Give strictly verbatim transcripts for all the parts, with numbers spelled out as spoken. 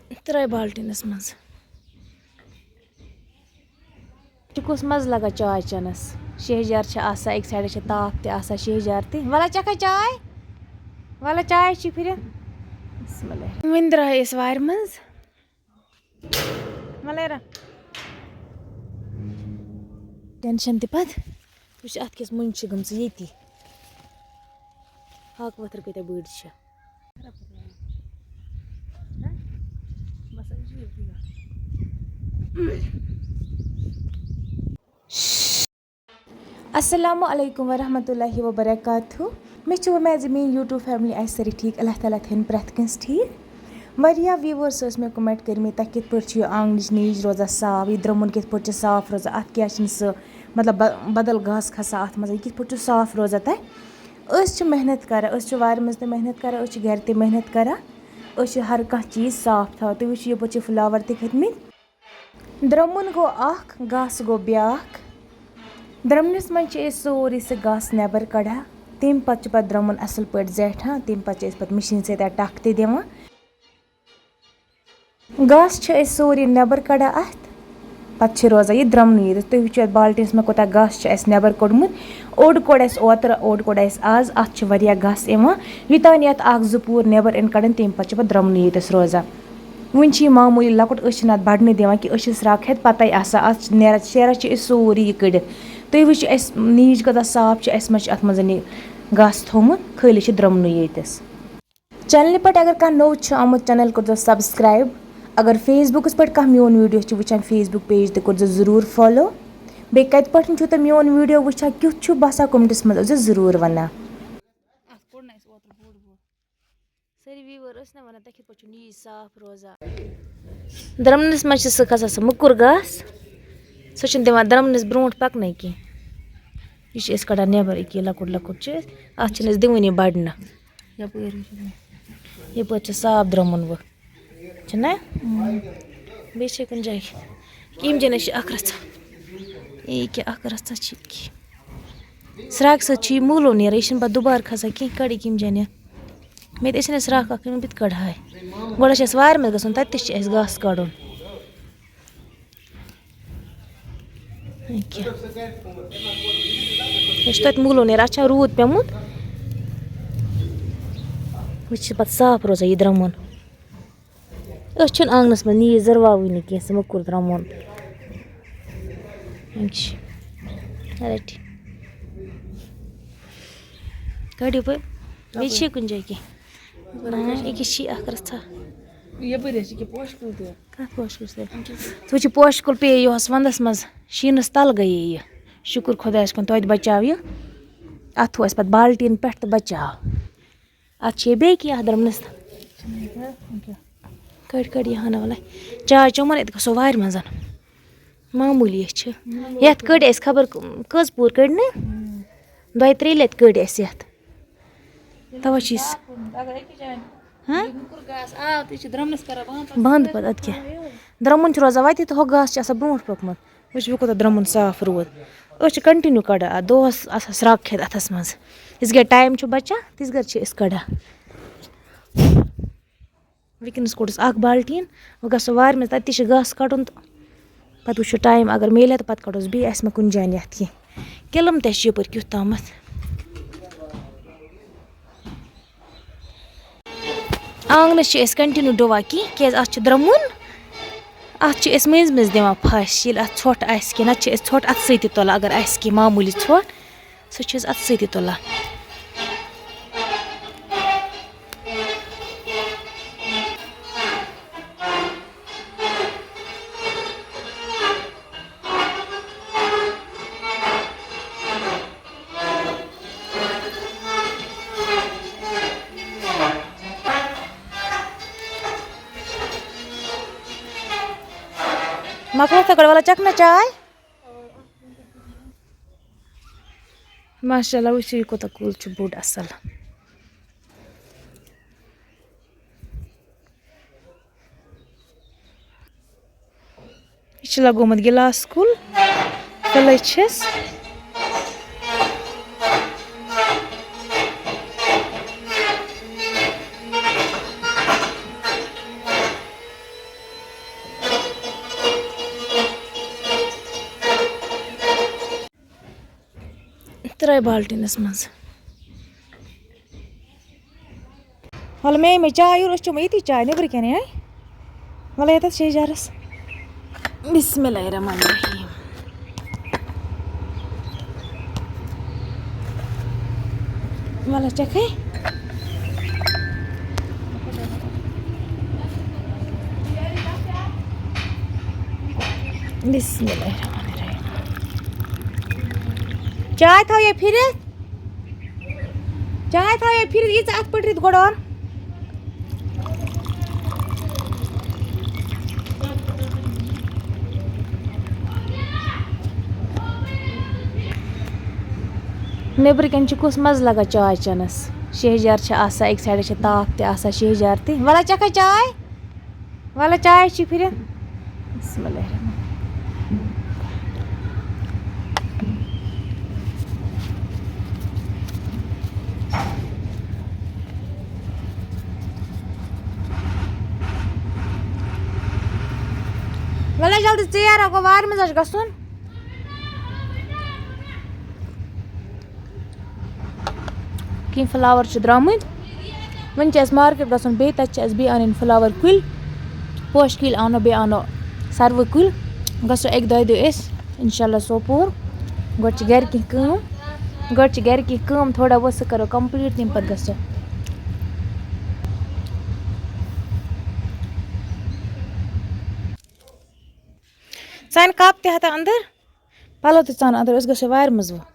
ترٛٲے بالٹیٖنَس منٛز۔ چھُ کُس مَزٕ لَگان چاے چٮ۪نَس؟ شہجار چھِ آسان، أکۍ سایڈٕ چھِ تاپھ تہِ آسان، شہجار تہِ۔ وَلہٕ چَکھا چاے، وَلہٕ چاے چھِ پھِرِ۔ بسم اللہ۔ وۄنۍ درٛاے أسۍ وارِ منٛز۔ وَلہٕ را۔ ٹٮ۪نشَن تہِ پَتہٕ۔ وٕچھ اَتھ کِژھ مۄنجہِ چھِ گٔمژٕ ییٚتی۔ ہاکہٕ ؤتھٕر کۭتیٛاہ بٔڑۍ چھِ۔ السلام علیکم ورحمۃ اللہ وبرکاتہ۔ مےٚ چھِ وۄمید زِ میٛٲنۍ YouTube family آسہِ سٲرٕے ٹھیٖک، اللہ تعالیٰ تھٲیِن پرٛٮ۪تھ کٲنٛسہِ ٹھیٖک۔ واریاہ viewers ٲسۍ مےٚ comment کٔرمٕتۍ، تۄہہِ کِتھ پٲٹھۍ چھُ یہِ آنٛگنٕچ نیٖج روزان صاف، یہِ درٛمُن کِتھ پٲٹھۍ چھُ صاف روزان، اَتھ کیٛاہ چھُنہٕ سُہ، مطلب، بَ-، بدل گاسہٕ کھسان اَتھ منٛز، یہِ کِتھ پٲٹھۍ چھُ صاف روزان تۄہہِ؟ أسۍ چھِ محنت کران، أسۍ چھِ وارِ منٛز تہِ محنت کران، أسۍ چھِ گرِ تہِ محنت کران، أسۍ چھِ ہر کانٛہہ چیٖز صاف تھاوان۔ تُہۍ وٕچھِو، یَپٲرۍ چھِ flower تہِ کھٔتۍ مٕتۍ۔ درٛمُن گوٚو اکھ، گاسہٕ گوٚو بیٛاکھ۔ درٛمنِس منٛز چھِ أسۍ سورُے سُہ گاسہٕ نٮ۪بر کڑان، تَمہِ پتہٕ چھُ پتہٕ درٛمُن اَصٕل پٲٹھۍ زیٹھان، تَمہِ پتہٕ چھِ أسۍ پتہٕ مِشیٖن سۭتۍ اَتھ ٹَکھ تہِ دِوان۔ گاسہٕ چھِ أسۍ سورُے نٮ۪بر کڑان اَتھ، پتہٕ چھِ روزان یہِ درٛمنٕے یوت۔ تُہۍ وٕچھِو اَتھ بالٹیٖنَس منٛز کوٗتاہ گاسہٕ چھُ اَسہِ نٮ۪بر کوٚڑمُت۔ اوٚڑ کوٚڑ اَسہِ اوترٕ، اوٚڑ کوٚڑ اَسہِ آز۔ اَتھ چھِ واریاہ گاسہٕ یِوان۔ یوٗتاہ نہٕ اَتھ اَکھ زٕ پوٗر نٮ۪بر یِن کڑان، تَمہِ پتہٕ چھِ پتہٕ درٛمنٕے یوت اَسہِ روزان۔ وٕنہِ چھِ یہِ معموٗلی لۄکُٹ، أسۍ چھِنہٕ اَتھ بَڑنہٕ دِوان کینٛہہ، أسۍ چھِ سرٛکھ ہٮ۪تھ پَتَے آسان، اَتھ چھِ نیران، شیران چھِ أسۍ سورُے یہِ کٔڑِتھ۔ تُہۍ وٕچھِو اَسہِ نیٖج کۭژاہ صاف چھِ، اَسہِ منٛز چھِ اَتھ منٛز یہِ گاسہٕ تھوٚومُت، خٲلی چھِ درٛمنٕے ییٚتِس۔ چَنلہِ پٮ۪ٹھ اگر کانٛہہ نوٚو چھُ آمُت، channel کٔرۍزیو subscribe۔ اگر Facebookس پٮ۪ٹھ کانٛہہ میون video چھُ وٕچھان، Facebook page تہِ کٔرۍزیو ضروٗر follow۔ بیٚیہِ کَتہِ پٮ۪ٹھ چھُو تُہۍ میون video وٕچھان، کیُتھ چھُ باسان، commentس منٛز ٲسۍزیو ضروٗر وَنان۔ اَتھ کوٚڑ نہٕ اَسہِ اوترٕ بوٚڑ بوٚڑ۔ سٲری viewer ٲسۍ نہ وَنان، تۄہہِ کِتھ پٲٹھۍ چھُ نیٖج صاف روزان؟ درٛمنِس منٛز چھِ سُہ کھسان سُہ موٚکُر گاسہٕ، سُہ چھُنہٕ دِوان درٛمنِس برونٛٹھ پَکنَے کینٛہہ۔ یہِ چھِ أسۍ کَڑان نٮ۪بَر، أکیٛاہ یہِ لۄکُٹ لۄکُٹ چھِ أسۍ، اَتھ چھِنہٕ أسۍ دِوٲنی بَڑنہٕ۔ یَپٲرۍ وٕچھِو۔ یَپٲرۍ چھِ صاف درٛمُن وۄنۍ۔ چھُنہ؟ بیٚیہِ چھِ کُنہِ جایہِ۔ ییٚمہِ جایہِ نہ چھِ اَکھ رَژھا۔ یہِ کیٛاہ اَکھ رَژھا چھِ یہِ کیٛاہ؟ سرٛاگہٕ سۭتۍ چھُ یہِ موٗلو نیران، یہِ چھِنہٕ پَتہٕ دُبارٕ کھسان کینٛہہ، کَڑِ ییٚکیٛاہ ییٚمہِ جایہِ نہ۔ مےٚ تہِ ٲسۍ نہ سرٛاکھ اَکھ أنمٕژ، بہٕ تہِ کَڑٕ ہا۔ گۄڈٕ چھِ اَسہِ وارِ منٛز گژھُن، تَتہِ تہِ چھِ اَسہِ گاسہٕ کَڑُن۔ یہِ کیٛاہ؟ یہِ چھُ تَتہِ موٗلو نیران، اَتھ چھا روٗد پیوٚمُت؟ وۄنۍ چھِ پَتہٕ صاف روزان یہِ درٛمُن۔ أسۍ چھِنہٕ آنٛگنَس منٛز نیٖج زٔرواوٕے نہٕ کینٛہہ، سُہ موٚکُر درٛمُن۔ وۄنۍ چھِ رَٹہِ۔ کَڑِ یَپٲرۍ۔ بیٚیہِ چھِ کُنہِ جایہِ کینٛہہ؟ نہ، أکِس چھِ اَکھ رَژھا۔ یَپٲرۍ حظ چھِ کینٛہہ پوشہٕ کُلۍ تہِ۔ کَتھ پوشہٕ کُلۍ تہِ؟ سُہ چھِ پوشہٕ کُل پیٚیہِ یِہُس وَنٛدَس منٛز، شیٖنَس تَل گٔیے یہِ۔ شُکُر خۄدایَس کُن، توتہِ بَچاو یہِ۔ اَتھ تھوٚو اَسہِ پَتہٕ بالٹیٖن پٮ۪ٹھ تہٕ بَچاو۔ اَتھ چھِ یہِ بیٚیہِ کینٛہہ اَتھ درٛمنَس؟ کٔڑۍ کٔڑۍ یہِ ہنا وَلَے۔ چاے چومَن اَتہِ گژھو وارِ منٛز۔ معموٗلی چھِ۔ یَتھ کٔڑۍ اَسہِ خبر کٔژ پوٗر کٔڑۍ نہٕ؟ دۄیہِ ترٛیٚیہِ لَٹہِ کٔڑۍ اَسہِ یَتھ۔ تَوَے چھِ أسۍ۔ ہاں؟ بنٛد پَتہٕ اَدٕ کیٛاہ؟ درٛمُن چھُ روزان وَتہِ تہٕ ہُہ گاسہٕ چھُ آسان برونٛٹھ پوٚکمُت۔ وٕچھ وۄنۍ کوٗتاہ درٛمُن صاف روٗد۔ أسۍ چھِ continue کَڑان اَتھ دۄہَس آسان سرٛکھ کھٮ۪تھ اَتھَس منٛز۔ یِژھ گرِ time چھُ بَچان، تِژھ گرِ چھِ أسۍ کَڑان۔ وٕنکیٚنَس کوٚڑُس اَکھ بالٹیٖن، وۄنۍ گژھو وارِ منٛز، تَتہِ تہِ چھِ گاسہٕ کَڑُن تہٕ پَتہٕ وٕچھو time اگر میلہِ ہا تہٕ پَتہٕ کَڑوس بیٚیہِ، آسہِ مےٚ کُنہِ جایہِ یَتھ کینٛہہ۔ کِلَم تہِ چھِ یَپٲرۍ کیُتھ تامَتھ۔ آنٛگنَس چھِ أسۍ continue ڈُوان کینٛہہ، کیٛازِ اَتھ چھُ درٛمُن، اَتھ چھِ أسۍ مٔنٛزۍ مٔنٛزۍ دِوان پھَش، ییٚلہِ اَتھ ژھۄٹھ آسہِ کینٛہہ، نَتہٕ چھِ أسۍ ژھۄٹھ اَتھٕ سۭتی تُلان، اگر آسہِ کینٛہہ معموٗلی ژھۄٹھ، سُہ چھِ أسۍ اَتھٕ سۭتی تُلان۔ مۄکلٲو تہٕ گۄڈٕ وَلہٕ چَکھ نہ چاے۔ ماشاء اللہ، وٕچھِو یہِ کوٗتاہ کُل چھُ بوٚڑ اَصٕل۔ یہِ چھُ لگومُت گِلاس کُل، پھٕلے چھِس۔ ترٛٲے بالٹیٖنَس منٛز۔ وَلہٕ مے، مے چاے یورٕ، أسۍ چٮ۪مو ییٚتی چاے نیٚبرٕ کَنہِ، ہے؟ وَلہٕ ییٚتٮ۪تھ شیٚہجارَس۔ بسم اللہ الرحمن الرحیم۔ وَلہٕ چَکھٕے۔ بسم اللہ الرحمن الرحیم۔ چاے تھاو یہِ پھِرِتھ۔ چاے تھاو یہِ پھِرِتھ، یہِ ژٕ اَتھ پٲٹھۍ رِتھ گۄڈٕ اَن۔ نیٚبرٕ کَنۍ چھُ کُس مَزٕ لَگان چاے چٮ۪نَس۔ شیٚہجار چھِ آسان، اَکہِ سایڈٕ چھِ تاپھ تہِ آسان، شیٚہجار تہِ۔ وَلہٕ چَکھا چاے؟ وَلہٕ چاے چھِ پھِرِتھ۔ بسم اللہ الرحمن۔ وَلہٕ جلدی ژیر، گوٚو وارِ منٛز حظ گژھُن۔ کینٛہہ فلاور چھِ درٛامٕتۍ۔ وۄنۍ چھِ اَسہِ مارکیٹ گژھُن، بیٚیہِ تَتہِ چھِ اَسہِ بیٚیہِ اَنٕنۍ فلاور کُلۍ، پوشہِ کُلۍ اَنو، بیٚیہِ اَنو سروٕ کُلۍ۔ گژھو اَکہِ دۄیہِ دۄہہِ أسۍ اِنشاء اللہ سوپور۔ گۄڈٕ چھِ گَرِ کینٛہہ کٲم، گۄڈٕ چھِ گَرِ کینٛہہ کٲم تھوڑا بہت، سُہ کَرو کَمپٕلیٖٹ، تَمہِ پَتہٕ گژھو۔ ژَنہِ کَپ تہِ ہَتہ اَندَر، پَلو تہِ ژَنہٕ اَندَر، أسۍ گژھو وارِ منٛز وۄنۍ۔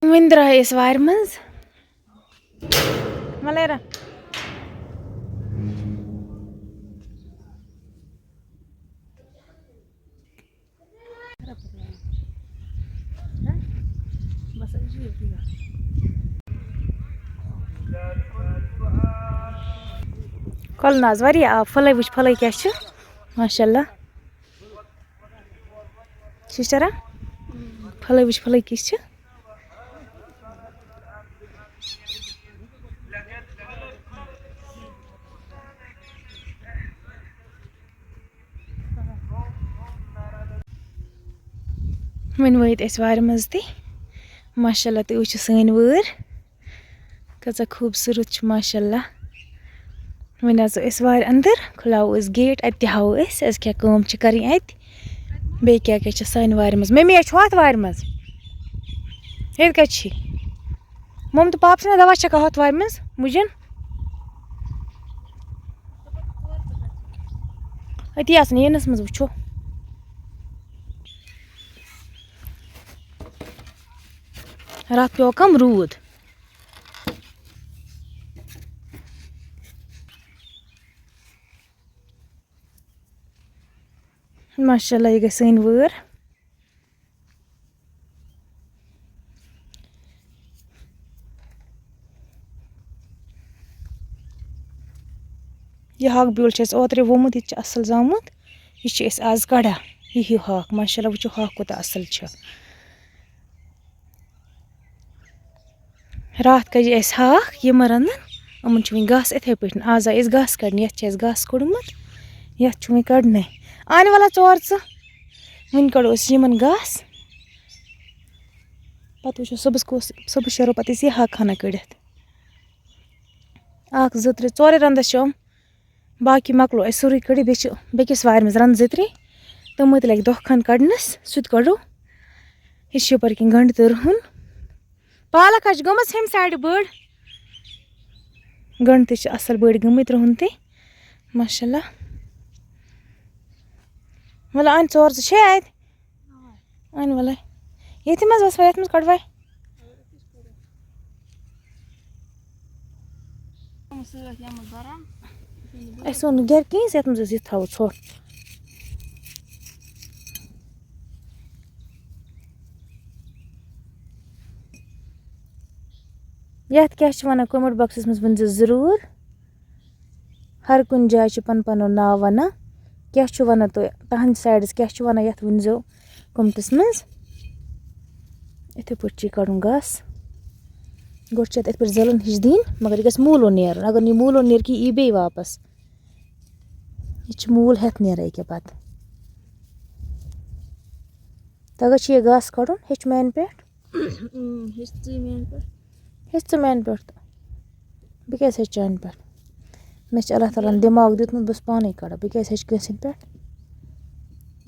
وۄنۍ درٛاے أسۍ وارِ منٛز۔ ملیرا۔ کۄلہٕ ناز واریاہ آب، پھٕلے وٕچھ، پھٕلے کیٛاہ چھِ، ماشاء اللہ۔ سِسٹَرا، پھٕلے وٕچھ، پھٕلے کِژھ چھِ۔ وۄنۍ وٲتۍ أسۍ وارِ منٛز تہِ۔ ماشاء اللہ، تُہۍ وٕچھِو سٲنۍ وٲر۔ کۭژاہ خوٗبصوٗرت چھِ، ماشاء اللہ۔ وۄنۍ اَژو أسۍ وارِ اَندَر، کھُلاوو أسۍ گیٹ، اَتہِ تہِ ہاوو أسۍ، اَسہِ کیٛاہ کٲم چھِ کَرٕنۍ اَتہِ، بیٚیہِ کیٛاہ کیٛاہ چھِ سانہِ وارِ منٛز۔ مٔمی، اَتہِ چھُ اَتھ وارِ منٛز؟ ییٚتہِ کَتہِ چھی؟ مۄم تہٕ پاپہٕ چھِنہ دَوا چھَکان ہۄتھ وارِ منٛز، مُجَن؟ أتی آسَن، ییٚنَس منٛز وٕچھو۔ راتھ پیوٚو کَم روٗد۔ ماشاء اللہ، یہِ گٔے سٲنۍ وٲر۔ یہِ ہاکہٕ بیول چھُ اَسہِ اوترَے ووٚمُت، یہِ تہِ چھُ اَصٕل زامُت۔ یہِ چھِ أسۍ آز کَڑان، یہِ ہیوٗ ہاکھ۔ ماشاء اللہ، وٕچھِو ہاکھ کوٗتاہ اَصٕل چھُ۔ راتھ کَجہِ اَسہِ ہاکھ، یِمَن رَنٛدَن، یِمَن چھُ وٕنہِ گاسہٕ یِتھَے پٲٹھۍ۔ آز آے أسۍ گاسہٕ کَڑنہِ، یَتھ چھُ اَسہِ گاسہٕ کوٚڑمُت، یَتھ چھُ وٕنہِ کَڑنَے۔ اَنہِ وَلا ژور ژٕ، وٕنہِ کَڑو أسۍ یِمَن گاسہٕ، پَتہٕ وٕچھو صُبحَس کُس، صُبحَس شیرو پَتہٕ أسۍ یہِ ہاکہٕ ہنا کٔڑِتھ۔ اَکھ، زٕ، ترٛےٚ، ژورَے رَنٛدَس چھِ یِم۔ باقٕے مۄکلو اَسہِ سورُے کٔڑِتھ، بیٚیہِ چھِ بیٚکِس وارِ منٛز رَنٛد زٕ ترٛےٚ، تِمَن تہِ لَگہِ دۄہ کھنٛڈ کَڑنَس، سُہ تہِ کَڑو۔ یہِ چھِ یَپٲرۍ کِنۍ گَنٛڈٕ تہٕ رُہُن۔ پالک حظ چھِ گٔمٕژ ہیٚمہِ سایڈٕ بٔڑ۔ گَنٛڈٕ تہِ چھِ اَصٕل بٔڑۍ گٔمٕتۍ، رُہُن تہِ۔ ماشاء اللہ۔ وَلہٕ اَن ژور زٕ چھے اَتہِ۔ اَن وَلَے۔ ییٚتھی منٛز وَسوے، یَتھ منٛز کَڑوے۔ اَسہِ اوٚن نہٕ گَرِ کِہیٖنۍ، یَتھ منٛز أسۍ یہِ تھاوو ژھۄٹھ۔ یَتھ کیٛاہ چھِ وَنان، comment boxَس منٛز ؤنۍزیو ضروٗر۔ ہر کُنہِ جایہِ چھُ پَنُن پَنُن ناو وَنان۔ کیٛاہ چھُ وَنان تُہۍ؟ تُہٕنٛدِ سایڈَس کیٛاہ چھُ وَنان، یَتھ ؤنۍزیو comments منٛز۔ یِتھَے پٲٹھۍ چھُ یہِ کَڑُن گاسہٕ۔ گۄڈٕ چھِ اَتھ یِتھ پٲٹھۍ زَلَن ہِش دِنۍ، مگر یہِ گژھِ موٗلو نیرُن۔ اگر نہٕ یہِ موٗلو نیرِ کِہیٖنۍ، یہِ یی بیٚیہِ واپَس۔ یہِ چھِ موٗل ہٮ۪تھ نیران ییٚکیٛاہ پَتہٕ۔ تَگان چھِ یہِ گاسہٕ کَڑُن، ہیٚچھ میٛانہِ پٮ۪ٹھ۔ اۭں، ہیٚچھ ژٕے میٛانہِ پٮ۪ٹھ۔ ہیٚچھ ژٕ میٛانہِ پٮ۪ٹھ تہٕ۔ بہٕ کیٛازِ ہیٚچھِ چانہِ پٮ۪ٹھ؟ مےٚ چھِ اللہ تعالیٰ ہَن دٮ۪ماغ دیُتمُت، بہٕ چھَس پانَے کَڑان۔ بہٕ کیٛازِ ہیٚچھِ کٲنٛسہِ ہِنٛدِ پٮ۪ٹھ؟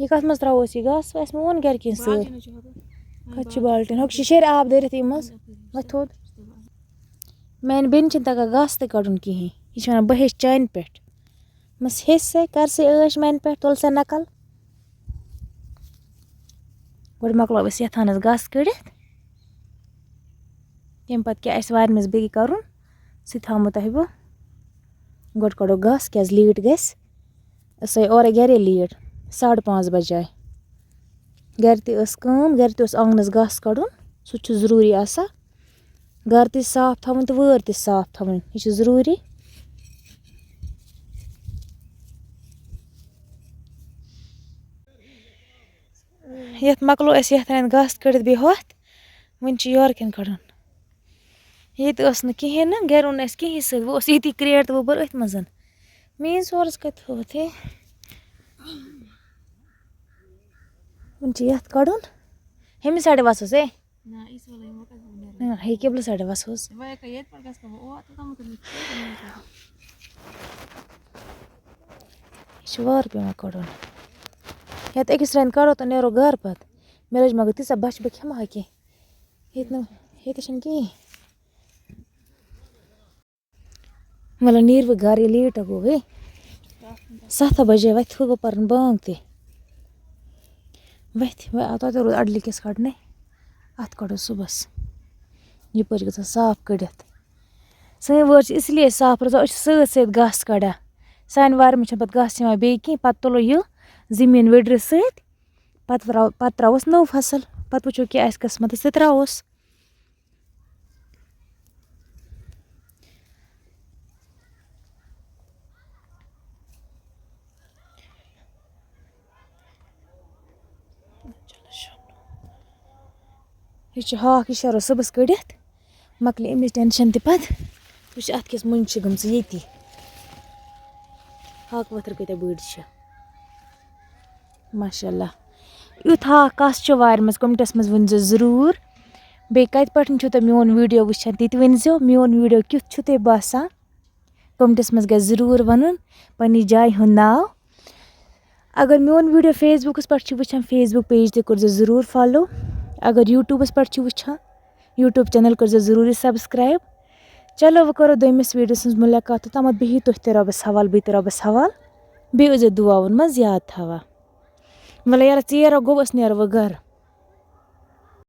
یہِ کَتھ منٛز ترٛاوو أسۍ یہِ گاسہٕ؟ اَسہِ مےٚ ووٚن گَرِکٮ۪ن سۭتۍ۔ بالٹیٖن حظ چھُ ہُپٲرۍ۔ کَتہِ چھِ بالٹیٖن؟ ہُہ چھِ شیرِ آب دٲرِتھ یِم حظ۔ وۄتھ تھوٚد۔ میٛانہِ بیٚنہِ چھِنہٕ تَگان گاسہٕ تہِ کَڑُن کِہیٖنۍ۔ یہِ چھِ وَنان، "بہٕ ہیٚچھِ چانہِ پٮ۪ٹھ۔" مس ہیٚچھ سا، کر سا عٲش میانہِ پٮ۪ٹھ، تُل سا نقل۔ گۄڈٕ مۄکلاو أسۍ یَتھ ہَنَس گاسہٕ کٔڑِتھ۔ تَمہِ پَتہٕ کیٛاہ آسہِ وارِ منٛز بیٚیہِ کَرُن، سُہ تہِ ہاومو تۄہہِ بہٕ۔ گۄڈٕ کَڑو گاسہٕ، کیٛازِ لیٹ گژھِ۔ أسۍ آے اورَے گَرے لیٹ، ساڑٕ پانٛژھ بَجے۔ گَرِ تہِ ٲس کٲم، گَرِ تہِ اوس آنٛگنَس گاسہٕ کَڑُن، سُہ تہِ چھُ ضروٗری آسان۔ گَرٕ تہِ صاف تھاوُن تہٕ وٲر تہِ صاف تھاوٕنۍ، یہِ چھُ ضروٗری۔ یَتھ مۄکلو اَسہِ یَتھ رَنہِ گاسہٕ کٔڑِتھ بیٚیہِ ہۄتھ، وۄنۍ چھُ یورٕ کِنۍ کَڑُن۔ ییٚتہِ ٲس نہٕ کِہیٖنۍ نہٕ، گَرِ اوٚن اَسہِ کِہیٖنۍ سۭتۍ، وۄنۍ اوس ییٚتی کرٛیٹ تہٕ وۄنۍ بٔر أتھۍ منٛز۔ میٛٲنۍ سورٕس کَتہِ تھوٚوُتھ ہے؟ وۄنۍ چھُ یَتھ کَڑُن، ہُمہِ سایڈٕ وَسوس ہے۔ نہ، یہِ چھِ وَلہٕ یِمو کَتہِ ووٚن نیرُن۔ نہ، ہے قبلہٕ سایڈٕ وَسوس۔ وۄنۍ ییٚکیٛاہ ییٚتہِ پٮ۪ٹھ گژھٕ بہٕ اور، توٚتامَتھ کَرٕ مےٚ کھیٚتھ، کَرٕ مےٚ کھیٚتھ۔ یہِ چھُ وارٕ پٮ۪وان کَڑُن۔ یَتھ أکِس رَنہِ کَڑو تہٕ نیرو گَرٕ پَتہٕ۔ مےٚ لٔج مگر تیٖژاہ بۄچھِ، بہٕ کھٮ۪مہٕ ہا کینٛہہ۔ ییٚتہِ نہٕ، ییٚتہِ چھَنہٕ کِہیٖنۍ۔ مطلب، نیٖرِو گَرٕ، یہِ لیٹ گوٚو، ہے۔ سَتھ بَجے وۄتھِ ہُہ بہٕ پَرَن بانٛگ تہِ۔ وۄتھِ، وۄنۍ آو تَتہِ روٗد اَڈٕلیٚکِس کَڑنَے۔ اَتھ کَڑو صُبحَس۔ یَپٲرۍ گژھان صاف کٔڑِتھ۔ سٲنۍ وٲر چھِ اِس لیے صاف روزان، أسۍ چھِ سۭتۍ سۭتۍ گاسہٕ کَڑان۔ سانہِ وارِ منٛز چھِنہٕ پَتہٕ گاسہٕ یِوان بیٚیہِ کِہیٖنۍ۔ پَتہٕ تُلو یہِ زٔمیٖن ؤڈرِ سۭتۍ، پَتہٕ ترٛاو-، پَتہٕ ترٛاووس نوٚو فصل۔ پَتہٕ وٕچھو کیٛاہ آسہِ قٕسمَتَس، تہِ ترٛاووس۔ یہِ چھُ ہاکھ، یہِ شیرو صُبحَس کٔڑِتھ، مۄکلہِ اَمِچ ٹٮ۪نشَن تہِ پَتہٕ۔ وٕچھ، اَتھ کِژھ مُنٛجہِ چھِ گٔمژٕ ییٚتی۔ ہاکہٕ وَتھٕر کۭتیٛاہ بٔڑۍ چھِ۔ ماشاء اللہ۔ یُتھ ہاکھ کَس چھُ وارِ منٛز، کوٚمنٹَس منٛز ؤنۍزیو ضروٗر۔ بیٚیہِ کَتہِ پٮ۪ٹھ چھُو تُہۍ میون ویٖڈیو وٕچھان، تہِ تہِ ؤنۍزیو۔ میون ویٖڈیو کیُتھ چھُ تۄہہِ باسان، کوٚمنٹَس منٛز گژھِ ضروٗر وَنُن پنٛنہِ جایہِ ہُنٛد ناو۔ اگر میون ویٖڈیو Facebook پٮ۪ٹھ چھِ وٕچھان، Facebook page تہِ کٔرۍزیو ضروٗر follow۔ اگر YouTube پٮ۪ٹھ چھِ وٕچھان، YouTube channel کٔرۍزیو ضروٗری subscribe۔ چلو، وۄنۍ کَرو دوٚیمِس ویٖڈیوَس منٛز مُلاقات۔ توٚتامَتھ بِہِو تُہۍ تہِ رۄبَس حوال، بہٕ تہِ رۄبَس حوال۔ بیٚیہِ ٲسۍزیو دُعاوَن منٛز یاد تھاوان۔ وَلہٕ یارٕ، ژیر گوٚو، أسۍ نیرو وۄنۍ گَرٕ۔